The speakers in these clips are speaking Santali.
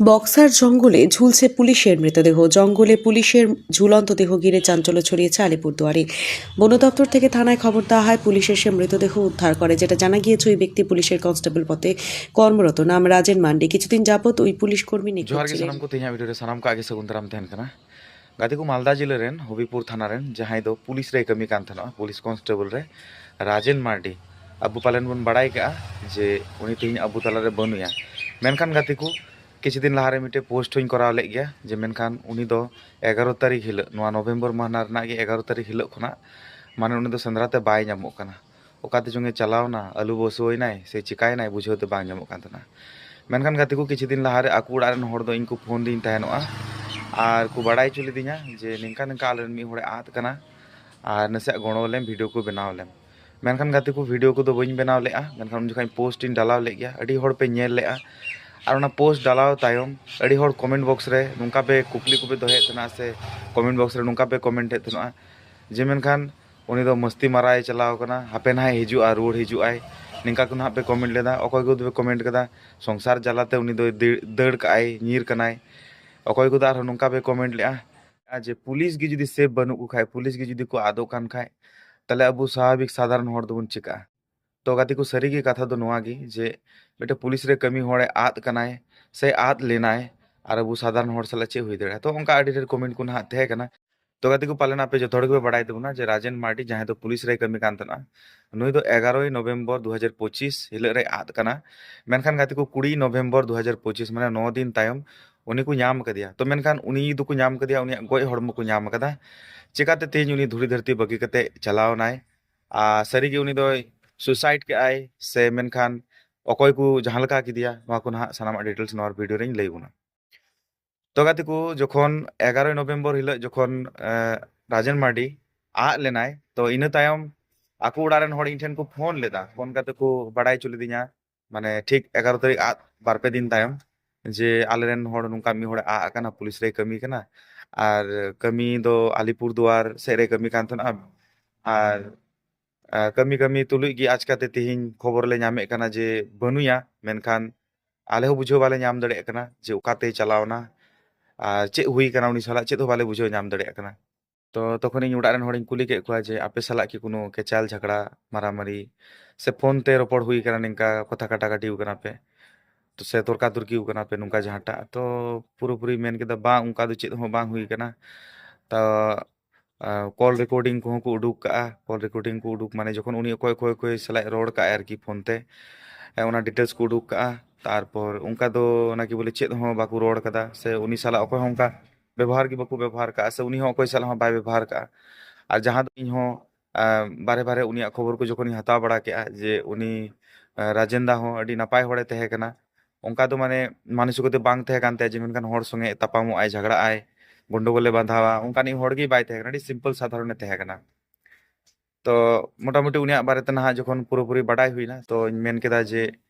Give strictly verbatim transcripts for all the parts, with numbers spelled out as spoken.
বক্সার জঙ্গলে ঝুলছে পুলিশের মৃতদেহ। জঙ্গলে পুলিশের ঝুলন্ত দেহ ঘিরে চাঞ্চল্য ছড়িয়েছে আলিপুরদুয়ারে। বন দপ্তর থেকে থানায় খবর দেওয়া হয়, পুলিশ এসে মৃতদেহ উদ্ধার করে। যেটা জানা গিয়েছে, ওই ব্যক্তি পুলিশের কনস্টেবল পদে কর্মরত, নাম রাজেন মান্ডি। কিছুদিন যাবত ওই পুলিশ কর্মী নিখোঁজ ᱡᱚᱦᱟᱨ ᱜᱮ ছিলেন। ᱥᱟᱱᱟᱢ ᱠᱚ, ᱛᱮᱦᱮᱧᱟᱜ ᱵᱷᱤᱰᱤᱭᱳ ᱨᱮ ᱥᱟᱱᱟᱢ ᱠᱚ ᱟᱜᱮ ᱥᱟᱹᱜᱩᱱ ᱫᱟᱨᱟᱢ ᱛᱟᱦᱮᱱ ᱠᱟᱱᱟ᱾ ᱜᱟᱛᱮ ᱠᱚ, ᱢᱟᱞᱫᱟ ᱡᱤᱞᱟᱹ ᱨᱮᱱ ᱦᱚᱵᱤᱯᱩᱨ ᱛᱷᱟᱱᱟ ᱨᱮᱱ ᱡᱟᱦᱟᱸᱭ ᱫᱚ ᱯᱩᱞᱤᱥ ᱨᱮᱭ ᱠᱟᱹᱢᱤ ᱠᱟᱱ ᱛᱟᱦᱮᱱᱚᱜᱼᱟ, ᱯᱩᱞᱤᱥ ᱠᱚᱱᱥᱴᱮᱵᱚᱞ ᱨᱮ, ᱨᱟᱡᱮᱱ ᱢᱟᱨᱰᱤ, ᱟᱵᱚ ᱯᱟᱞᱮᱱ ᱵᱚᱱ ᱵᱟᱲᱟᱭ ᱠᱟᱜᱼᱟ ᱡᱮ ᱩᱱᱤ ᱛᱮᱦᱮᱧ ᱟᱵᱚ ᱛᱟᱞᱟᱨᱮ ᱵᱟᱹᱱᱩᱭᱟ᱾ ᱢᱮᱱᱠᱷᱟᱱ ᱜᱟᱛᱮ ᱠᱚ, ᱠᱤᱪᱷᱩ ᱫᱤᱱ ᱞᱟᱦᱟᱨᱮ ᱢᱤᱫᱴᱮᱡ ᱯᱳᱥᱴ ᱦᱚᱧ ᱠᱚᱨᱟᱣ ᱞᱮᱫ ᱜᱮᱭᱟ ᱡᱮ ᱢᱮᱱᱠᱷᱟᱱ ᱩᱱᱤ ᱫᱚ ᱮᱜᱟᱨᱚ ᱛᱟᱹᱨᱤᱠᱷ ᱦᱤᱞᱳᱜ, ᱱᱚᱣᱟ ᱱᱚᱵᱷᱮᱢᱵᱚᱨ ᱢᱟᱦᱱᱟ ᱨᱮᱱᱟᱜ ᱜᱮ ᱮᱜᱟᱨᱚ ᱛᱟᱹᱨᱤᱠᱷ ᱦᱤᱞᱳᱜ ᱠᱷᱚᱱᱟᱜ ᱢᱟᱱᱮ ᱩᱱᱤ ᱫᱚ ᱥᱮᱸᱫᱽᱨᱟ ᱛᱮ ᱵᱟᱭ ᱧᱟᱢᱚᱜ ᱠᱟᱱᱟ᱾ ᱚᱠᱟ ᱛᱮ ᱪᱚᱝ ᱮ ᱪᱟᱞᱟᱣᱱᱟ, ᱟᱹᱞᱩ ᱵᱚᱥᱩᱣᱟᱹᱭᱱᱟᱭ ᱥᱮ ᱪᱤᱠᱟᱭᱱᱟᱭ, ᱵᱩᱡᱷᱟᱹᱣ ᱛᱮ ᱵᱟᱝ ᱧᱟᱢᱚᱜ ᱠᱟᱱ ᱛᱟᱦᱮᱱᱟ᱾ ᱢᱮᱱᱠᱷᱟᱱ ᱜᱟᱛᱮ ᱠᱚ, ᱠᱤᱪᱷᱩ ᱫᱤᱱ ᱞᱟᱦᱟᱨᱮ ᱟᱠᱚ ᱚᱲᱟᱜ ᱨᱮᱱ ᱦᱚᱲ ᱫᱚ ᱤᱧ ᱠᱚ ᱯᱷᱳᱱ ᱫᱤᱧ ᱛᱟᱦᱮᱱᱚᱜᱼᱟ ᱟᱨ ᱠᱚ ᱵᱟᱲᱟᱭ ᱦᱚᱪᱚ ᱞᱤᱫᱤᱧᱟ ᱡᱮ ᱱᱤᱝᱠᱟ ᱱᱤᱝᱠᱟ ᱟᱞᱮᱨᱮᱱ ᱢᱤᱫ ᱦᱚᱲᱮ ᱟᱫ ᱠᱟᱱᱟ ᱟᱨ ᱱᱟᱥᱮᱭᱟᱜ ᱜᱚᱲᱚ ᱞᱮᱢ, ᱵᱷᱤᱰᱤᱭᱳ ᱠᱚ ᱵᱮᱱᱟᱣ ᱞᱮᱢ᱾ ᱢᱮᱱᱠᱷᱟᱱ ᱜᱟᱛᱮ ᱠᱚ, ᱵᱷᱤᱰᱤᱭᱳ ᱠᱚᱫᱚ ᱵᱟᱹᱧ ᱵᱮᱱᱟᱣ ᱞᱮᱫᱼᱟ, ᱢᱮᱱᱠᱷᱟᱱ ᱩᱱ ᱡᱚᱠᱷᱚᱱ ᱯᱳᱥᱴ ᱤᱧ ᱰᱟᱞᱟᱣ ᱞᱮᱫ ᱜᱮᱭᱟ, ᱟᱹᱰᱤ ᱦᱚᱲ ᱯᱮ ᱧᱮᱞ ᱞᱮᱫᱼᱟ᱾ ᱟᱨ ᱚᱱᱟ ᱯᱳᱥᱴ ᱰᱟᱞᱟᱣ ᱛᱟᱭᱚᱢ ᱟᱹᱰᱤ ᱦᱚᱲ ᱠᱚᱢᱮᱱᱴ ᱵᱚᱠᱥ ᱨᱮ ᱱᱚᱝᱠᱟ ᱯᱮ ᱠᱩᱠᱞᱤ ᱠᱚᱯᱮ ᱫᱚᱦᱚᱭᱮᱫ ᱛᱟᱦᱮᱱᱟ ᱥᱮ ᱠᱚᱢᱮᱱᱴ ᱵᱚᱠᱥ ᱨᱮ ᱱᱚᱝᱠᱟ ᱯᱮ ᱠᱚᱢᱮᱱᱴ ᱮᱫ ᱛᱟᱦᱮᱱᱟ ᱡᱮ ᱢᱮᱱᱠᱷᱟᱱ ᱩᱱᱤ ᱫᱚ ᱢᱟᱹᱥᱛᱤ ᱢᱟᱨᱟᱭ ᱪᱟᱞᱟᱣ ᱠᱟᱱᱟ, ᱦᱟᱯᱮ ᱱᱟᱦᱟᱭ ᱦᱤᱡᱩᱜᱼᱟ, ᱨᱩᱣᱟᱹᱲ ᱦᱤᱡᱩᱜᱼᱟᱭ, ᱱᱤᱝᱠᱟ ᱠᱚ ᱱᱟᱦᱟᱜ ᱯᱮ ᱠᱚᱢᱮᱱᱴ ᱞᱮᱫᱟ᱾ ᱚᱠᱚᱭ ᱠᱚᱫᱚ ᱯᱮ ᱠᱚᱢᱮᱱᱴ ᱠᱟᱫᱟ, ᱥᱚᱝᱥᱟᱨ ᱡᱟᱞᱟᱛᱮ ᱩᱱᱤ ᱫᱚᱭ ᱫᱟᱹᱲ, ᱫᱟᱹᱲ ᱠᱟᱜᱼᱟᱭ, ᱧᱤᱨ ᱠᱟᱱᱟᱭ᱾ ᱚᱠᱚᱭ ᱠᱚᱫᱚ ᱟᱨᱦᱚᱸ ᱱᱚᱝᱠᱟ ᱯᱮ ᱠᱚᱢᱮᱱᱴ ᱞᱮᱫᱼᱟ, ᱟᱨ ᱡᱮ ᱯᱩᱞᱤᱥ ᱜᱮ ᱡᱩᱫᱤ ᱥᱮᱯ ᱵᱟᱹᱱᱩᱜ ᱠᱚ ᱠᱷᱟᱡ, ᱯᱩᱞᱤᱥ ᱜᱮ ᱡᱩᱫᱤ ᱠᱚ ᱟᱫᱚᱜ ᱠᱟᱱ ᱠᱷᱟᱡ, ᱛᱟᱦᱞᱮ ᱟᱵᱚ ᱥᱟᱵᱷᱟᱵᱤᱠ ᱥᱟᱫᱷᱟᱨᱚᱱ ᱦᱚᱲ ᱫᱚᱵᱚᱱ ᱪᱤᱠᱟᱹᱜᱼᱟ? ᱛᱚ ᱜᱟᱛᱮ ᱠᱚ, ᱥᱟᱹᱨᱤ ᱜᱮ ᱠᱟᱛᱷᱟ ᱫᱚ ᱱᱚᱣᱟ ᱜᱮ ᱡᱮ ᱢᱤᱫᱴᱮᱱ ᱯᱩᱞᱤᱥ ᱨᱮ ᱠᱟᱹᱢᱤ ᱦᱚᱲᱮ ᱟᱫ ᱠᱟᱱᱟᱭ ᱥᱮ ᱟᱫ ᱞᱮᱱᱟᱭ, ᱟᱨ ᱟᱵᱚ ᱥᱟᱫᱷᱟᱨᱚᱱ ᱦᱚᱲ ᱥᱟᱞᱟᱜ ᱪᱮᱫ ᱦᱩᱭ ᱫᱟᱲᱮᱭᱟᱜᱼᱟ? ᱛᱚ ᱚᱱᱠᱟ ᱟᱹᱰᱤ ᱰᱷᱮᱨ ᱠᱚᱢᱮᱱᱴ ᱠᱚ ᱱᱟᱦᱟᱜ ᱛᱟᱦᱮᱸ ᱠᱟᱱᱟ᱾ ᱛᱚ ᱜᱟᱛᱮ ᱠᱚ, ᱯᱟᱞᱮᱱ ᱟᱯᱮ ᱡᱚᱛᱚ ᱦᱚᱲ ᱜᱮᱯᱮ ᱵᱟᱲᱟᱭ ᱛᱟᱵᱚᱱᱟ ᱡᱮ ᱨᱟᱡᱮᱱ ᱢᱟᱨᱰᱤ, ᱡᱟᱦᱟᱸᱭ ᱫᱚ ᱯᱩᱞᱤᱥ ᱨᱮᱭ ᱠᱟᱹᱢᱤ ᱠᱟᱱ ᱛᱟᱦᱮᱱᱟ, ᱱᱩᱭ ᱫᱚ ᱮᱜᱟᱨᱚᱭ ᱱᱚᱵᱷᱮᱢᱵᱚᱨ ᱫᱩ ᱦᱟᱡᱟᱨ ᱯᱚᱸᱪᱤᱥ ᱦᱤᱞᱳᱜ ᱨᱮᱭ ᱟᱫ ᱠᱟᱱᱟ᱾ ᱢᱮᱱᱠᱷᱟᱱ ᱜᱟᱛᱮ ᱠᱚ, ᱠᱩᱲᱤ ᱱᱚᱵᱷᱮᱢᱵᱚᱨ ᱫᱩ ᱦᱟᱡᱟᱨ ᱯᱚᱸᱪᱤᱥ, ᱢᱟᱱᱮ ᱱᱚ ᱫᱤᱱ ᱛᱟᱭᱚᱢ ᱩᱱᱤ ᱠᱚ ᱧᱟᱢ ᱠᱟᱫᱮᱭᱟ᱾ ᱛᱚ ᱢᱮᱱᱠᱷᱟᱱ ᱩᱱᱤ ᱫᱚᱠᱚ ᱧᱟᱢ ᱠᱟᱫᱮᱭᱟ, ᱩᱱᱤᱭᱟᱜ ᱜᱚᱡ ᱦᱚᱲᱢᱚ ᱠᱚ ᱧᱟᱢ ᱠᱟᱫᱟ᱾ ᱪᱮᱠᱟᱛᱮ ᱛᱮᱦᱮᱧ ᱩᱱᱤ ᱫᱷᱩᱲᱤ ᱫᱷᱟᱹᱨᱛᱤ ᱵᱟᱹᱜᱤ ᱠᱟᱛᱮ ᱪᱟᱞᱟᱣ ᱮᱱᱟᱭ? ᱟᱨ ᱥᱟᱹᱨᱤᱜᱮ ᱩᱱᱤ ᱫᱚᱭ ᱥᱩᱥᱟᱭᱤᱰ ᱠᱮᱜᱼᱟᱭ ᱥᱮ ᱢᱮᱱᱠᱷᱟᱱ ᱚᱠᱚᱭ ᱠᱚ ᱡᱟᱦᱟᱸ ᱞᱮᱠᱟ ᱠᱮᱫᱮᱭᱟ, ᱱᱚᱣᱟ ᱠᱚ ᱱᱟᱦᱟᱜ ᱥᱟᱱᱟᱢᱟᱜ ᱰᱤᱴᱮᱞᱥ ᱱᱚᱣᱟ ᱵᱷᱤᱰᱤᱭᱳ ᱨᱮᱧ ᱞᱟᱹᱭ ᱵᱚᱱᱟ᱾ ᱛᱚ ᱜᱟᱛᱮ ᱠᱚ, ᱡᱚᱠᱷᱚᱱ ᱮᱜᱟᱨᱚᱭ ᱱᱚᱵᱷᱮᱢᱵᱚᱨ ᱦᱤᱞᱳᱜ ᱡᱚᱠᱷᱚᱱ ᱮ, ᱨᱟᱡᱮᱱ ᱢᱟᱨᱰᱤ ᱟᱫ ᱞᱮᱱᱟᱭ, ᱛᱚ ᱤᱱᱟᱹ ᱛᱟᱭᱚᱢ ᱟᱠᱚ ᱚᱲᱟᱜ ᱨᱮᱱ ᱦᱚᱲ ᱤᱧ ᱴᱷᱮᱱ ᱠᱚ ᱯᱷᱳᱱ ᱞᱮᱫᱟ᱾ ᱯᱷᱳᱱ ᱠᱟᱛᱮ ᱠᱚ ᱵᱟᱲᱟᱭ ᱦᱚᱪᱚ ᱞᱤᱫᱤᱧᱟ, ᱢᱟᱱᱮ ᱴᱷᱤᱠ ᱮᱜᱟᱨᱚ ᱛᱟᱹᱨᱤᱠᱷ ᱟᱫ ᱵᱟᱨ ᱯᱮ ᱫᱤᱱ ᱛᱟᱭᱚᱢ, ᱡᱮ ᱟᱞᱮᱨᱮᱱ ᱦᱚᱲ ᱱᱚᱝᱠᱟ ᱢᱤᱫ ᱦᱚᱲᱮ ᱟᱫ ᱟᱠᱟᱱᱟ, ᱯᱩᱞᱤᱥ ᱨᱮᱭ ᱠᱟᱹᱢᱤ ᱠᱟᱱᱟ, ᱟᱨ ᱠᱟᱹᱢᱤ ᱫᱚ ᱟᱞᱤᱯᱩᱨ ᱫᱩᱣᱟᱨ ᱥᱮᱫ ᱨᱮ ᱠᱟᱹᱢᱤ ᱠᱟᱱ ᱛᱟᱦᱮᱱᱟ᱾ ᱟᱨ ᱟᱨ ᱠᱟᱹᱢᱤ ᱠᱟᱹᱢᱤ ᱛᱩᱞᱩᱡ ᱜᱮ ᱟᱪᱠᱟᱛᱮ ᱛᱮᱦᱮᱧ ᱠᱷᱚᱵᱚᱨ ᱞᱮ ᱧᱟᱢᱮᱫ ᱠᱟᱱᱟ ᱡᱮ ᱵᱟᱹᱱᱩᱭᱟ, ᱢᱮᱱᱠᱷᱟᱱ ᱟᱞᱮ ᱦᱚᱸ ᱵᱩᱡᱷᱟᱹᱣ ᱵᱟᱞᱮ ᱧᱟᱢ ᱫᱟᱲᱮᱭᱟᱜ ᱠᱟᱱᱟ ᱡᱮ ᱚᱠᱟᱛᱮᱭ ᱪᱟᱞᱟᱣᱱᱟ ᱟᱨ ᱪᱮᱫ ᱦᱩᱭ ᱠᱟᱱᱟ ᱩᱱᱤ ᱥᱟᱞᱟᱜ, ᱪᱮᱫ ᱦᱚᱸ ᱵᱟᱞᱮ ᱵᱩᱡᱷᱟᱹᱣ ᱧᱟᱢ ᱫᱟᱲᱮᱭᱟᱜ ᱠᱟᱱᱟ᱾ ᱛᱚ ᱛᱚᱠᱷᱚᱱ ᱤᱧ ᱚᱲᱟᱜ ᱨᱮᱱ ᱦᱚᱲᱤᱧ ᱠᱩᱞᱤ ᱠᱮᱫ ᱠᱚᱣᱟ ᱡᱮ ᱟᱯᱮ ᱥᱟᱞᱟᱜ ᱠᱤ ᱠᱳᱱᱳ ᱠᱮᱪᱟᱞ ᱡᱷᱟᱜᱽᱲᱟ ᱢᱟᱨᱟᱢᱟᱨᱤ ᱥᱮ ᱯᱷᱳᱱ ᱛᱮ ᱨᱚᱯᱚᱲ ᱦᱩᱭ ᱠᱟᱱᱟ, ᱱᱤᱝᱠᱟ ᱠᱟᱛᱷᱟ ᱠᱟᱴᱟᱠᱟᱴᱤ ᱠᱟᱱᱟ ᱯᱮ, ᱛᱚ ᱥᱮ ᱛᱚᱨᱠᱟ ᱛᱚᱨᱠᱤ ᱠᱟᱱᱟ ᱯᱮ ᱱᱚᱝᱠᱟ ᱡᱟᱦᱟᱸᱴᱟᱜ? ᱛᱚ ᱯᱩᱨᱟᱹᱯᱩᱨᱤ ᱢᱮᱱ ᱠᱮᱫᱟ, ᱵᱟᱝ, ᱚᱱᱠᱟ ᱫᱚ ᱪᱮᱫ ᱦᱚᱸ ᱵᱟᱝ ᱦᱩᱭ ᱠᱟᱱᱟ᱾ ᱛᱚ ᱠᱚᱞ ᱨᱮᱠᱳᱨᱰᱤᱝ ᱠᱚᱦᱚᱸ ᱠᱚ ᱩᱰᱩᱠ ᱠᱟᱜᱼᱟ᱾ ᱠᱚᱞ ᱨᱮᱠᱳᱨᱰᱤᱝ ᱠᱚ ᱩᱰᱩᱠ ᱢᱟᱱᱮ ᱡᱚᱠᱷᱚᱱ ᱩᱱᱤ ᱚᱠᱚᱭ ᱚᱠᱚᱭ ᱚᱠᱚᱭ ᱥᱟᱞᱟᱜ ᱨᱚᱲ ᱠᱟᱜᱼᱟᱭ ᱟᱨᱠᱤ ᱯᱷᱳᱱ ᱛᱮ, ᱚᱱᱟ ᱰᱤᱴᱮᱞᱥ ᱠᱚ ᱩᱰᱩᱠ ᱠᱟᱜᱼᱟ᱾ ᱛᱟᱨᱯᱚᱨ ᱚᱱᱠᱟ ᱫᱚ ᱱᱟᱠᱤ ᱵᱚᱞᱮ ᱪᱮᱫ ᱦᱚᱸ ᱵᱟᱠᱚ ᱨᱚᱲ ᱠᱟᱫᱟ ᱥᱮ ᱩᱱᱤ ᱥᱟᱞᱟᱜ ᱚᱠᱚᱭ ᱦᱚᱸ ᱚᱱᱠᱟ ᱵᱮᱵᱚᱦᱟᱨ ᱜᱮ ᱵᱟᱠᱚ ᱵᱮᱵᱚᱦᱟᱨ ᱠᱟᱜᱼᱟ ᱥᱮ ᱩᱱᱤ ᱦᱚᱸ ᱚᱠᱚᱭ ᱥᱟᱞᱟᱜ ᱦᱚᱸ ᱵᱟᱭ ᱵᱮᱵᱚᱦᱟᱨ ᱠᱟᱜᱼᱟ᱾ ᱟᱨ ᱡᱟᱦᱟᱸ ᱫᱚ ᱤᱧ ᱦᱚᱸ ᱵᱟᱨᱮ ᱵᱟᱨᱮ ᱩᱱᱤᱭᱟᱜ ᱠᱷᱚᱵᱚᱨ ᱠᱚ ᱡᱚᱠᱷᱚᱱᱤᱧ ᱦᱟᱛᱟᱣ ᱵᱟᱲᱟ ᱠᱮᱜᱼᱟ ᱡᱮ ᱩᱱᱤ ᱨᱟᱡᱮᱱ ᱫᱟ ᱦᱚᱸ ᱟᱹᱰᱤ ᱱᱟᱯᱟᱭ ᱦᱚᱲᱮ ᱛᱟᱦᱮᱸ ᱠᱟᱱᱟ, ᱚᱱᱠᱟ ᱫᱚ ᱢᱟᱱᱮ ᱢᱟᱱᱚᱥᱤᱠᱚᱛᱟ ᱵᱟᱝ ᱛᱟᱦᱮᱸ ᱠᱟᱱ ᱛᱟᱭᱟ ᱡᱮ ᱢᱮᱱᱠᱷᱟᱱ ᱦᱚᱲ ᱥᱚᱸᱜᱮ ᱛᱟᱯᱟᱢᱚᱜ ᱟᱭ, ᱡᱷᱟᱜᱽᱲᱟᱜ ᱟᱭ, ᱜᱚᱱᱰᱚᱜᱳᱞᱮ ᱵᱟᱸᱫᱷᱟᱣᱟ, ᱚᱱᱠᱟᱱᱤᱡ ᱦᱚᱲ ᱜᱮ ᱵᱟᱭ ᱛᱟᱦᱮᱸ ᱠᱟᱱᱟ, ᱟᱹᱰᱤ ᱥᱤᱢᱯᱚᱞ ᱥᱟᱫᱷᱟᱨᱚᱱᱮ ᱛᱟᱦᱮᱸ ᱠᱟᱱᱟ᱾ ᱛᱚ ᱢᱚᱴᱟᱢᱩᱴᱤ ᱩᱱᱤᱭᱟᱜ ᱵᱟᱨᱮᱛᱮ ᱱᱟᱦᱟᱜ ᱡᱚᱠᱷᱚᱱ ᱯᱩᱨᱟᱹᱯᱩᱨᱤ ᱵᱟᱰᱟᱭ ᱦᱩᱭᱱᱟ, ᱛᱚᱧ ᱢᱮᱱ ᱠᱮᱫᱟ ᱡᱮ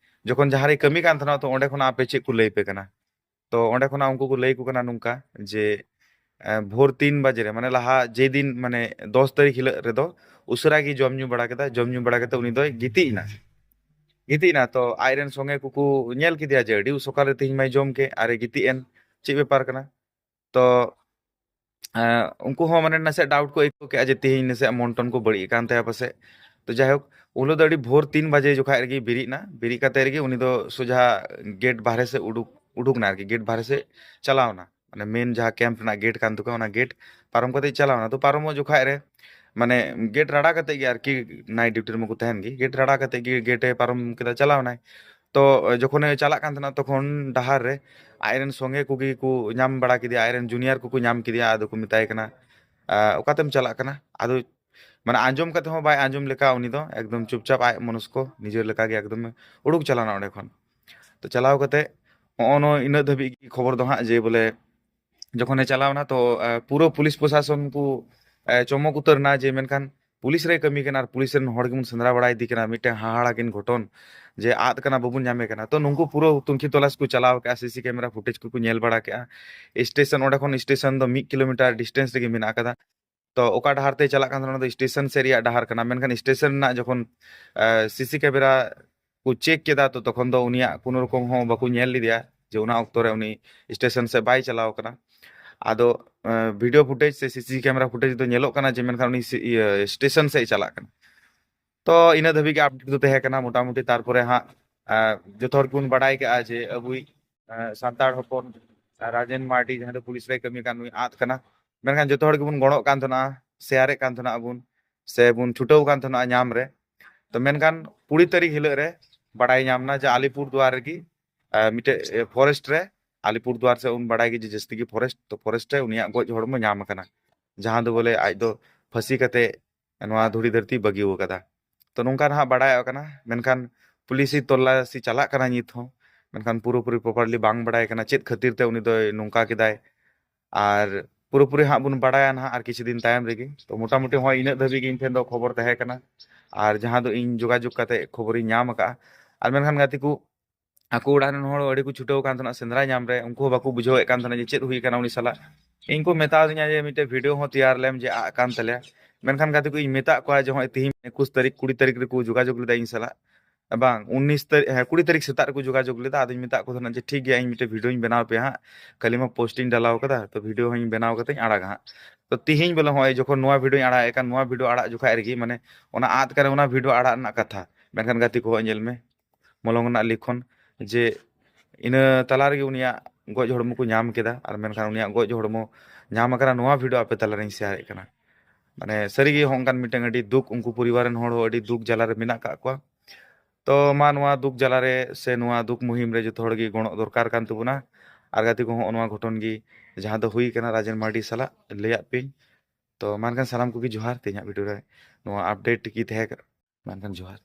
ᱡᱚᱠᱷᱚᱱ ᱡᱟᱦᱟᱸ ᱨᱮᱭ ᱠᱟᱹᱢᱤ ᱠᱟᱱ ᱛᱟᱦᱮᱱᱟ, ᱛᱚ ᱚᱸᱰᱮ ᱠᱷᱚᱱᱟᱜ ᱟᱯᱮ ᱪᱮᱫ ᱠᱚ ᱞᱟᱹᱭ ᱯᱮ ᱠᱟᱱᱟ? ᱛᱚ ᱚᱸᱰᱮ ᱠᱷᱚᱱᱟᱜ ᱩᱱᱠᱩ ᱠᱚ ᱞᱟᱹᱭ ᱠᱚ ᱠᱟᱱᱟ ᱱᱚᱝᱠᱟ ᱡᱮ ᱮ, ᱵᱷᱳᱨ ᱛᱤᱱ ᱵᱟᱡᱮ ᱨᱮ, ᱢᱟᱱᱮ ᱞᱟᱦᱟ ᱡᱮ ᱫᱤᱱ, ᱢᱟᱱᱮ ᱫᱚᱥ ᱛᱟᱹᱨᱤᱠᱷ ᱦᱤᱞᱳᱜ ᱨᱮᱫᱚ ᱩᱥᱟᱹᱨᱟ ᱜᱮ ᱡᱚᱢ ᱧᱩ ᱵᱟᱲᱟ ᱠᱮᱫᱟ᱾ ᱡᱚᱢ ᱧᱩ ᱵᱟᱲᱟ ᱠᱟᱛᱮ ᱩᱱᱤ ᱫᱚᱭ ᱜᱤᱛᱤᱡ ᱮᱱᱟ᱾ ᱜᱤᱛᱤᱡ ᱮᱱᱟ, ᱛᱚ ᱟᱡᱨᱮᱱ ᱥᱚᱸᱜᱮ ᱠᱚᱠᱚ ᱧᱮᱞ ᱠᱮᱫᱮᱭᱟ ᱡᱮ ᱟᱹᱰᱤ ᱥᱚᱠᱟᱞ ᱨᱮ ᱛᱮᱦᱮᱧ ᱢᱟᱭ ᱡᱚᱢ ᱠᱮᱫ ᱟᱨᱮ ᱜᱤᱛᱤᱡ ᱮᱱ, ᱪᱮᱫ ᱵᱮᱯᱟᱨ ᱠᱟᱱᱟ? ᱛᱚ ᱮ, ᱩᱱᱠᱩ ᱦᱚᱸ ᱢᱟᱱᱮ ᱱᱟᱥᱮ ᱰᱟᱣᱩᱴ ᱠᱚ ᱟᱹᱭᱠᱟᱹᱣ ᱠᱮᱫᱼᱟ ᱡᱮ ᱛᱮᱦᱮᱧ ᱱᱟᱥᱮ ᱢᱚᱱᱴᱚᱱ ᱠᱚ ᱵᱟᱹᱲᱤᱡ ᱟᱠᱟᱱ ᱛᱟᱭᱟ ᱯᱟᱥᱮᱡ᱾ ᱛᱚ ᱡᱟᱭᱦᱳᱠ, ᱩᱱ ᱦᱤᱞᱳᱜ ᱫᱚ ᱟᱹᱰᱤ ᱵᱷᱳᱨ ᱛᱤᱱ ᱵᱟᱡᱮ ᱡᱚᱠᱷᱟᱡ ᱨᱮᱜᱮ ᱵᱮᱨᱮᱫ ᱮᱱᱟ᱾ ᱵᱮᱨᱮᱫ ᱠᱟᱛᱮ ᱨᱮᱜᱮ ᱩᱱᱤ ᱫᱚ ᱥᱚᱡᱷᱟ ᱜᱮᱴ ᱵᱟᱦᱨᱮ ᱥᱮᱫ ᱩᱰᱩᱠ ᱩᱰᱩᱠ ᱮᱱᱟ ᱟᱨᱠᱤ, ᱜᱮᱴ ᱵᱟᱦᱨᱮ ᱥᱮᱫ ᱪᱟᱞᱟᱣ ᱮᱱᱟ᱾ ᱢᱟᱱᱮ ᱢᱮᱱ ᱡᱟᱦᱟᱸ ᱠᱮᱢᱯ ᱨᱮᱱᱟᱜ ᱜᱮᱴ ᱠᱟᱱ ᱛᱟᱠᱚᱣᱟ, ᱚᱱᱟ ᱜᱮᱴ ᱯᱟᱨᱚᱢ ᱠᱟᱛᱮ ᱪᱟᱞᱟᱣ ᱮᱱᱟ᱾ ᱛᱚ ᱯᱟᱨᱚᱢᱚᱜ ᱡᱚᱠᱷᱟᱡ ᱨᱮ ᱢᱟᱱᱮ ᱜᱮᱴ ᱨᱟᱲᱟ ᱠᱟᱛᱮ ᱜᱮ ᱟᱨᱠᱤ, ᱱᱟᱭᱤᱴ ᱰᱤᱭᱩᱴᱤ ᱨᱮᱢᱟ ᱠᱚ ᱛᱟᱦᱮᱱ ᱜᱮ, ᱜᱮᱴ ᱨᱟᱲᱟ ᱠᱟᱛᱮ ᱜᱮ ᱜᱮᱴ ᱮ ᱯᱟᱨᱚᱢ ᱠᱮᱫᱟ, ᱪᱟᱞᱟᱣ ᱮᱱᱟᱭ᱾ ᱛᱚ ᱡᱚᱠᱷᱚᱱᱮ ᱪᱟᱞᱟᱜ ᱠᱟᱱ ᱛᱟᱦᱮᱱᱟ ᱛᱚᱠᱷᱚᱱ ᱰᱟᱦᱟᱨ ᱨᱮ ᱟᱡᱨᱮᱱ ᱥᱚᱸᱜᱮ ᱠᱚᱜᱮ ᱠᱚ ᱧᱟᱢ ᱵᱟᱲᱟ ᱠᱮᱫᱮᱭᱟ, ᱟᱡᱨᱮᱱ ᱡᱩᱱᱤᱭᱟᱨ ᱠᱚᱠᱚ ᱧᱟᱢ ᱠᱮᱫᱮᱭᱟ, ᱟᱫᱚ ᱠᱚ ᱢᱮᱛᱟᱭ ᱠᱟᱱᱟ, "ᱟ, ᱚᱠᱟᱛᱮᱢ ᱪᱟᱞᱟᱜ ᱠᱟᱱᱟ?" ᱟᱫᱚ ᱢᱟᱱᱮ ᱟᱸᱡᱚᱢ ᱠᱟᱛᱮ ᱦᱚᱸ ᱵᱟᱭ ᱟᱸᱡᱚᱢ ᱞᱮᱠᱟ, ᱩᱱᱤ ᱫᱚ ᱮᱠᱫᱚᱢ ᱪᱩᱯᱪᱟᱯ ᱟᱡ ᱢᱚᱱᱚᱥᱠᱚ ᱱᱤᱡᱮᱨ ᱞᱮᱠᱟᱜᱮ ᱮᱠᱫᱚᱢ ᱩᱰᱩᱠ ᱪᱟᱞᱟᱣᱱᱟ ᱚᱸᱰᱮ ᱠᱷᱚᱱ᱾ ᱛᱚ ᱪᱟᱞᱟᱣ ᱠᱟᱛᱮ ᱦᱚᱸᱜᱼᱚ ᱱᱚ ᱤᱱᱟᱹᱜ ᱫᱷᱟᱹᱵᱤᱡ ᱜᱮ ᱠᱷᱚᱵᱚᱨ ᱫᱚ ᱦᱟᱸᱜ, ᱡᱮ ᱵᱚᱞᱮ ᱡᱚᱠᱷᱚᱱᱮ ᱪᱟᱞᱟᱣᱱᱟ ᱛᱚ ᱟ, ᱯᱩᱨᱟᱹ ᱯᱩᱞᱤᱥ ᱯᱨᱚᱥᱟᱥᱚᱱ ᱠᱚ ᱟ, ᱪᱚᱢᱚᱠ ᱩᱛᱟᱹᱨ ᱮᱱᱟ ᱡᱮ ᱢᱮᱱᱠᱷᱟᱱ ᱯᱩᱞᱤᱥ ᱨᱮᱭ ᱠᱟᱹᱢᱤ ᱠᱟᱱᱟ ᱟᱨ ᱯᱩᱞᱤᱥ ᱨᱮᱱ ᱦᱚᱲ ᱜᱮᱵᱚᱱ ᱥᱮᱸᱫᱽᱨᱟ ᱵᱟᱲᱟᱭᱮᱫᱮ ᱠᱟᱱᱟ, ᱢᱤᱫᱴᱮᱱ ᱦᱟᱦᱟᱲᱟᱠᱤᱱ ᱜᱷᱚᱴᱚᱱ ᱡᱮ ᱟᱫ ᱠᱟᱱᱟ, ᱵᱟᱵᱚᱱ ᱧᱟᱢᱮ ᱠᱟᱱᱟ᱾ ᱛᱚ ᱱᱩᱠᱩ ᱯᱩᱨᱟᱹ ᱛᱩᱱᱠᱷᱤ ᱛᱚᱞᱟᱥ ᱠᱚ ᱪᱟᱞᱟᱣ ᱠᱮᱜᱼᱟ, ᱥᱤᱥᱤ ᱠᱮᱢᱮᱨᱟ ᱯᱷᱩᱴᱮᱡᱽ ᱠᱚᱠᱚ ᱧᱮᱞ ᱵᱟᱲᱟ ᱠᱮᱜᱼᱟ᱾ ᱥᱴᱮᱥᱚᱱ ᱚᱸᱰᱮ ᱠᱷᱚᱱ ᱥᱴᱮᱥᱚᱱ ᱫᱚ ᱢᱤᱫ ᱠᱤᱞᱳᱢᱤᱴᱟᱨ ᱰᱤᱥᱴᱮᱱᱥ ᱨᱮᱜᱮ ᱢᱮᱱᱟᱜ ᱟᱠᱟᱫᱟ᱾ ᱛᱚ ᱚᱠᱟ ᱰᱟᱦᱟᱨ ᱛᱮ ᱪᱟᱞᱟᱜ ᱠᱟᱱ ᱛᱟᱦᱮᱱᱟ ᱚᱱᱟ ᱫᱚ ᱥᱴᱮᱥᱚᱱ ᱥᱮᱫ ᱨᱮᱭᱟᱜ ᱰᱟᱦᱟᱨ ᱠᱟᱱᱟ, ᱢᱮᱱᱠᱷᱟᱱ ᱥᱴᱮᱥᱚᱱ ᱨᱮᱱᱟᱜ ᱡᱚᱠᱷᱚᱱ ᱥᱤᱥᱤ ᱠᱮᱢᱮᱨᱟ ᱠᱚ ᱪᱮᱠ ᱠᱮᱫᱟ, ᱛᱚ ᱛᱚᱠᱷᱚᱱ ᱫᱚ ᱩᱱᱤᱭᱟᱜ ᱠᱳᱱᱳ ᱨᱚᱠᱚᱢ ᱦᱚᱸ ᱵᱟᱠᱚ ᱧᱮᱞ ᱞᱮᱫᱮᱭᱟ ᱡᱮ ᱚᱱᱟ ᱚᱠᱛᱚ ᱨᱮ ᱩᱱᱤ ᱥᱴᱮᱥᱚᱱ ᱥᱮᱫ ᱵᱟᱭ ᱪᱟᱞᱟᱣ ᱠᱟᱱᱟ᱾ ᱟᱫᱚ ᱵᱷᱤᱰᱤᱭᱳ ᱯᱷᱩᱴᱮᱡᱽ ᱥᱮ ᱥᱤᱥᱤ ᱠᱮᱢᱮᱨᱟ ᱯᱷᱩᱴᱮᱡᱽ ᱫᱚ ᱧᱮᱞᱚᱜ ᱠᱟᱱᱟ ᱡᱮ ᱢᱮᱱᱠᱷᱟᱱ ᱩᱱᱤ ᱥᱤ- ᱤᱭᱟᱹ ᱥᱴᱮᱥᱚᱱ ᱥᱮᱫ ᱪᱟᱞᱟᱜ ᱠᱟᱱᱟ᱾ ᱛᱚ ᱤᱱᱟᱹ ᱫᱷᱟᱹᱵᱤᱡ ᱜᱮ ᱟᱯᱰᱮᱴ ᱫᱚ ᱛᱟᱦᱮᱸ ᱠᱟᱱᱟ ᱢᱚᱴᱟᱢᱩᱴᱤ᱾ ᱛᱟᱨᱯᱚᱨᱮ ᱦᱟᱸᱜ ᱟᱸ, ᱡᱚᱛᱚ ᱦᱚᱲ ᱜᱮᱵᱚᱱ ᱵᱟᱲᱟᱭ ᱠᱟᱜᱼᱟ ᱡᱮ ᱟᱵᱚᱭᱤᱡ ᱟᱸ, ᱥᱟᱱᱛᱟᱲ ᱦᱚᱯᱚᱱ ᱟᱸ, ᱨᱟᱡᱮᱱ ᱢᱟᱨᱰᱤ, ᱡᱟᱦᱟᱸᱭ ᱫᱚ ᱯᱩᱞᱤᱥ ᱨᱮᱭ ᱠᱟᱹᱢᱤ ᱠᱟᱱ, ᱱᱩᱭ ᱟᱫ ᱠᱟᱱᱟ᱾ ᱢᱮᱱᱠᱷᱟᱱ ᱡᱚᱛᱚ ᱦᱚᱲ ᱜᱮᱵᱚᱱ ᱜᱚᱲᱚᱜ ᱠᱟᱱ ᱛᱟᱦᱮᱱᱟ, ᱥᱮᱭᱟᱨᱮᱫ ᱠᱟᱱ ᱛᱟᱦᱮᱱᱟ ᱵᱚᱱ, ᱥᱮ ᱵᱚᱱ ᱪᱷᱩᱴᱟᱹᱣ ᱠᱟᱱ ᱛᱟᱦᱮᱱᱟ ᱧᱟᱢ ᱨᱮ᱾ ᱛᱚ ᱢᱮᱱᱠᱷᱟᱱ ᱠᱩᱲᱤ ᱛᱟᱹᱨᱤᱠᱷ ᱦᱤᱞᱳᱜ ᱨᱮ ᱵᱟᱲᱟᱭ ᱧᱟᱢ ᱮᱱᱟ ᱡᱮ ᱟᱞᱤᱯᱩᱨ ᱫᱩᱣᱟᱨ ᱨᱮᱜᱮ ᱟᱸ, ᱢᱤᱫᱴᱮᱡ ᱯᱷᱚᱨᱮᱥᱴ ᱨᱮ, ᱟᱞᱤᱯᱩᱨ ᱫᱩᱣᱟᱨ ᱥᱮ ᱩᱱ ᱵᱟᱲᱟᱭ ᱜᱮ ᱡᱮ ᱡᱟᱹᱥᱛᱤ ᱜᱮ ᱯᱷᱚᱨᱮᱥᱴ, ᱛᱚ ᱯᱷᱚᱨᱮᱥᱴ ᱨᱮ ᱩᱱᱤᱭᱟᱜ ᱜᱚᱡ ᱦᱚᱲᱢᱚ ᱧᱟᱢ ᱟᱠᱟᱱᱟ, ᱡᱟᱦᱟᱸ ᱫᱚ ᱵᱚᱞᱮ ᱟᱡ ᱫᱚ ᱯᱷᱟᱹᱥᱤ ᱠᱟᱛᱮ ᱱᱚᱣᱟ ᱫᱷᱩᱲᱤ ᱫᱷᱟᱹᱨᱛᱤ ᱵᱟᱹᱜᱤ ᱟᱠᱟᱫᱟ᱾ ᱛᱚ ᱱᱚᱝᱠᱟ ᱱᱟᱦᱟᱜ ᱵᱟᱲᱟᱭᱚᱜ ᱠᱟᱱᱟ, ᱢᱮᱱᱠᱷᱟᱱ ᱯᱩᱞᱤᱥᱤ ᱛᱚᱞᱟᱥᱤ ᱪᱟᱞᱟᱜ ᱠᱟᱱᱟ ᱱᱤᱛ ᱦᱚᱸ, ᱢᱮᱱᱠᱷᱟᱱ ᱯᱩᱨᱟᱹᱯᱩᱨᱤ ᱯᱨᱚᱯᱟᱨᱞᱤ ᱵᱟᱝ ᱵᱟᱲᱟᱭ ᱠᱟᱱᱟ ᱪᱮᱫ ᱠᱷᱟᱹᱛᱤᱨ ᱛᱮ ᱩᱱᱤ ᱫᱚᱭ ᱱᱚᱝᱠᱟ ᱠᱮᱫᱟᱭ᱾ ᱟᱨ ᱯᱩᱨᱟᱹᱯᱩᱨᱤ ᱦᱟᱸᱜ ᱵᱚᱱ ᱵᱟᱲᱟᱭᱟ ᱱᱟᱦᱟᱜ ᱟᱨ ᱠᱤᱪᱷᱩ ᱫᱤᱱ ᱛᱟᱭᱚᱢ ᱨᱮᱜᱮ᱾ ᱛᱚ ᱢᱚᱴᱟᱢᱩᱴᱤ ᱦᱚᱸ ᱤᱱᱟᱹᱜ ᱫᱷᱟᱹᱵᱤᱡ ᱜᱮ ᱤᱧ ᱴᱷᱮᱱ ᱫᱚ ᱠᱷᱚᱵᱚᱨ ᱛᱟᱦᱮᱸ ᱠᱟᱱᱟ, ᱟᱨ ᱡᱟᱦᱟᱸ ᱫᱚ ᱤᱧ ᱡᱳᱜᱟᱡᱳᱜᱽ ᱠᱟᱛᱮ ᱠᱷᱚᱵᱚᱨᱤᱧ ᱧᱟᱢ ᱟᱠᱟᱫᱼᱟ᱾ ᱟᱨ ᱢᱮᱱᱠᱷᱟᱱ ᱜᱟᱛᱮ ᱠᱚ, ᱟᱠᱚ ᱚᱲᱟᱜ ᱨᱮᱱ ᱦᱚᱲ ᱟᱹᱰᱤ ᱠᱚ ᱪᱷᱩᱴᱟᱹᱣ ᱠᱟᱱ ᱛᱟᱦᱮᱱᱟ ᱥᱮᱸᱫᱽᱨᱟ ᱧᱟᱢ ᱨᱮ, ᱩᱱᱠᱩ ᱦᱚᱸ ᱵᱟᱠᱚ ᱵᱩᱡᱷᱟᱹᱣᱮᱫ ᱠᱟᱱ ᱛᱟᱦᱮᱱᱟ ᱡᱮ ᱪᱮᱫ ᱦᱩᱭ ᱠᱟᱱᱟ ᱩᱱᱤ ᱥᱟᱞᱟᱜ᱾ ᱤᱧ ᱠᱚ ᱢᱮᱛᱟᱣ ᱫᱤᱧᱟ ᱡᱮ ᱢᱤᱫᱴᱮᱡ ᱵᱷᱤᱰᱤᱭᱳ ᱦᱚᱸ ᱛᱮᱭᱟᱨ ᱞᱮᱢ ᱡᱮ ᱟᱫ ᱠᱟᱱ ᱛᱟᱞᱮᱭᱟ᱾ ᱢᱮᱱᱠᱷᱟᱱ ᱜᱟᱛᱮ ᱠᱚ, ᱤᱧ ᱢᱮᱛᱟᱜ ᱠᱚᱣᱟ ᱡᱮ ᱦᱚᱸᱜᱼᱚᱭ ᱛᱤᱦᱤᱧ ᱮᱠᱩᱥ ᱛᱟᱹᱨᱤᱠᱷ, ᱠᱩᱲᱤ ᱛᱟᱹᱨᱤᱠᱷ ᱨᱮᱠᱚ ᱡᱳᱜᱟᱡᱳᱜᱽ ᱞᱮᱫᱟ ᱤᱧ ᱥᱟᱞᱟᱜ, ᱵᱟᱝ, ᱩᱱᱤᱥ ᱛᱟᱹᱨᱤᱠᱷ, ᱦᱮᱸ, ᱠᱩᱲᱤ ᱛᱟᱹᱨᱤᱠᱷ ᱥᱮᱛᱟᱜ ᱨᱮᱠᱚ ᱡᱳᱜᱟᱡᱳᱜᱽ ᱞᱮᱫᱟ᱾ ᱟᱫᱚᱧ ᱢᱮᱛᱟᱜ ᱠᱚ ᱛᱟᱦᱮᱱᱟ ᱡᱮ ᱴᱷᱤᱠ ᱜᱮᱭᱟ, ᱤᱧ ᱢᱤᱫᱴᱮᱡ ᱵᱷᱤᱰᱤᱭᱳᱧ ᱵᱮᱱᱟᱣ ᱯᱮᱭᱟ ᱦᱟᱸᱜ, ᱠᱷᱟᱹᱞᱤ ᱢᱟ ᱯᱳᱥᱴ ᱤᱧ ᱰᱟᱞᱟᱣ ᱠᱟᱫᱟ, ᱛᱚ ᱵᱷᱤᱰᱤᱭᱳ ᱦᱚᱸᱧ ᱵᱮᱱᱟᱣ ᱠᱟᱛᱮᱧ ᱟᱲᱟᱜᱟ ᱦᱟᱸᱜ᱾ ᱛᱚ ᱛᱤᱦᱤᱧ ᱵᱚᱞᱮ ᱦᱚᱸᱜᱼᱚᱭ ᱡᱚᱠᱷᱚᱱ ᱱᱚᱣᱟ ᱵᱷᱤᱰᱤᱭᱳᱧ ᱟᱲᱟᱜ ᱮᱫ ᱠᱟᱱ, ᱱᱚᱣᱟ ᱵᱷᱤᱰᱤᱭᱳ ᱟᱲᱟᱜ ᱡᱚᱠᱷᱟᱡ ᱨᱮᱜᱮ ᱢᱟᱱᱮ ᱚᱱᱟ ᱟᱫ ᱠᱟᱱᱟ, ᱚᱱᱟ ᱵᱷᱤᱰᱤᱭᱳ ᱟᱲᱟᱜ ᱨᱮᱱᱟᱜ ᱠᱟᱛᱷᱟ᱾ ᱢᱮᱱᱠᱷᱟᱱ ᱜᱟᱛᱮ ᱠᱚ, ᱧᱮᱞ ᱢᱮ, ᱢᱚᱞᱚᱝ ᱨᱮᱱᱟᱜ ᱞᱤᱠᱷᱚᱱ ᱡᱮ ᱤᱱᱟᱹ ᱛᱟᱞᱟ ᱨᱮᱜᱮ ᱩᱱᱤᱭᱟᱜ ᱜᱚᱡ ᱦᱚᱲᱢᱚ ᱠᱚ ᱧᱟᱢ ᱠᱮᱫᱟ, ᱟᱨ ᱢᱮᱱᱠᱷᱟᱱ ᱩᱱᱤᱭᱟᱜ ᱜᱚᱡ ᱦᱚᱲᱢᱚ ᱧᱟᱢ ᱟᱠᱟᱱᱟ, ᱱᱚᱣᱟ ᱵᱷᱤᱰᱤᱭᱳ ᱟᱯᱮ ᱛᱟᱞᱟᱨᱮᱧ ᱥᱮᱭᱟᱨᱮᱫ ᱠᱟᱱᱟ᱾ ᱢᱟᱱᱮ ᱥᱟᱹᱨᱤᱜᱮ ᱦᱚᱸ ᱚᱱᱠᱟᱱ ᱢᱤᱫᱴᱟᱝ ᱟᱹᱰᱤ ᱫᱩᱠ, ᱩᱱᱠᱩ ᱯᱚᱨᱤᱵᱟᱨ ᱨᱮᱱ ᱦᱚᱲ ᱦᱚᱸ ᱟᱹᱰᱤ ᱫᱩᱠ ᱡᱟᱞᱟ ᱨᱮ ᱢᱮᱱᱟᱜ ᱠᱟᱜ ᱠᱚᱣᱟ᱾ ᱛᱚ ᱢᱟ ᱱᱚᱣᱟ ᱫᱩᱠ ᱡᱟᱞᱟ ᱨᱮ ᱥᱮ ᱱᱚᱣᱟ ᱫᱩᱠ ᱢᱩᱦᱤᱢ ᱨᱮ ᱡᱚᱛᱚ ᱦᱚᱲ ᱜᱮ ᱜᱚᱲᱚᱜ ᱫᱚᱨᱠᱟᱨ ᱠᱟᱱ ᱛᱟᱵᱚᱱᱟ᱾ ᱟᱨ ᱜᱟᱛᱮ ᱠᱚ, ᱦᱚᱸᱜᱼᱚ ᱱᱚᱣᱟ ᱜᱷᱚᱴᱚᱱ ᱜᱮ ᱡᱟᱦᱟᱸ ᱫᱚ ᱦᱩᱭ ᱠᱟᱱᱟ ᱨᱟᱡᱮᱱ ᱢᱟᱨᱰᱤ ᱥᱟᱞᱟᱜ, ᱞᱟᱹᱭᱟᱫ ᱯᱮᱭᱟᱹᱧ᱾ ᱛᱚ ᱢᱟ ᱮᱱᱠᱷᱟᱱ ᱥᱟᱱᱟᱢ ᱠᱚᱜᱮ ᱡᱚᱦᱟᱨ, ᱛᱮᱦᱮᱧᱟᱜ ᱵᱷᱤᱰᱤᱭᱳ ᱨᱮ ᱱᱚᱣᱟ ᱟᱯᱰᱮᱴ ᱜᱮ ᱛᱟᱦᱮᱸ ᱠᱟᱱᱟ᱾ ᱢᱟ ᱮᱱᱠᱷᱟᱱ ᱡᱚᱦᱟᱨ᱾